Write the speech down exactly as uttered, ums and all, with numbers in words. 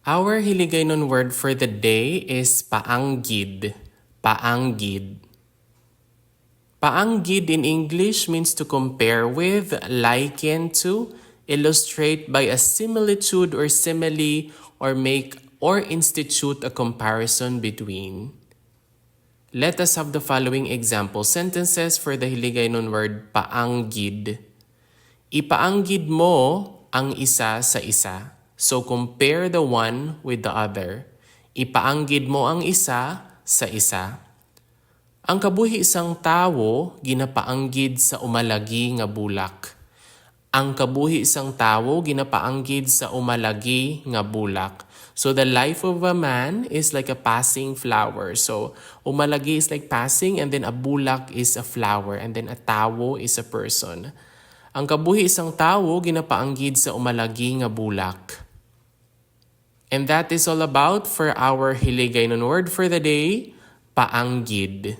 Our Hiligaynon word for the day is paanggid. Paanggid. Paanggid in English means to compare with, liken to, illustrate by a similitude or simile, or make or institute a comparison between. Let us have the following example sentences for the Hiligaynon word paanggid. Ipaanggid mo ang isa sa isa. So compare the one with the other. Ipaanggid mo ang isa sa isa. Ang kabuhi sang tawo ginapaanggid sa umalagi nga bulak. Ang kabuhi sang tawo ginapaanggid sa umalagi nga bulak. So the life of a man is like a passing flower. So umalagi is like passing, and then a bulak is a flower, and then a tawo is a person. Ang kabuhi sang tawo ginapaanggid sa umalagi nga bulak. And that is all about for our Hiligaynon word for the day, paanggid.